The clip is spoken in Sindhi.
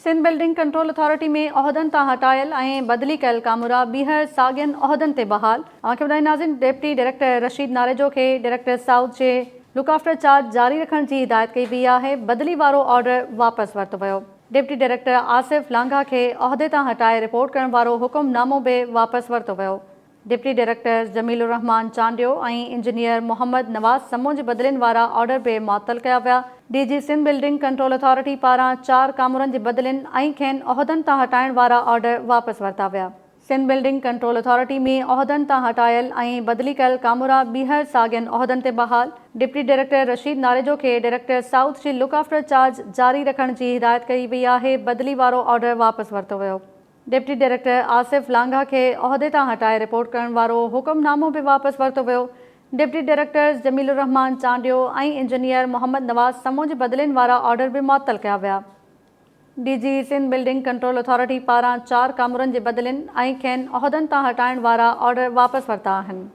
سنڌ بلڊنگ ڪنٽرول اٿارٽي ۾ عهدن تان هٽايل ۽ بدلي ڪيل ڪامورا ٻيهر ساڳين عهدن تي بحال. اوهان کي ٻڌايون ڊپٽي ڊائريڪٽر رشيد ناريجو کي ڊائريڪٽر سائوٿ جي لڪ آفٽر چارج جاري رکڻ جي هدايت ڪئي وئي آهي، بدلي وارو آرڊر واپس ورتو ويو. ڊپٽي ڊائريڪٽر آصف لانگاهه کي عهدي تان هٽائي رپورٽ ڪرڻ وارو حڪم نامو به واپس ورتو ويو. Deputy director Jamil ur Rehman Chandio ۽ engineer Muhammad Nawaz Samoon جي بدلين وارا آرڊر به معطل ڪيا ويا. D G Sindh building control authority پاران چار ڪامورن جي بدلين ۽ کين عهدن تان هٽائڻ وارا آرڊر واپس ورتا ويا. سنڌ بلڊنگ ڪنٽرول اٿارٽي ۾ عهدن تان هٽايل ۽ بدلي ڪيل ڪامورا ٻيهر ساڳين عهدن تي بحال، ڊپٽي ڊائريڪٽر رشيد ناريجو کي ڊائريڪٽر سائوٿ جي لڪ آفٽر چارج جاري رکڻ جي هدايت ڪئي وئي آهي، بدلي وارو آرڊر واپس ورتو ويو. ڊپٽي ڊائريڪٽر آصف لانگاهه کي عهدي تان هٽائي رپورٽ ڪرڻ وارو حڪم نامو به واپس ورتو ويو. Deputy directors Jamil ur Rehman Chandio ۽ engineer Muhammad Nawaz Samoon جي بدلين وارا آرڊر به معطل ڪيا ويا. D G Sindh building control authority پاران چار ڪامورن جي بدلين ۽ کين عهدن تان هٽائڻ وارا آرڊر واپس ورتا آهن.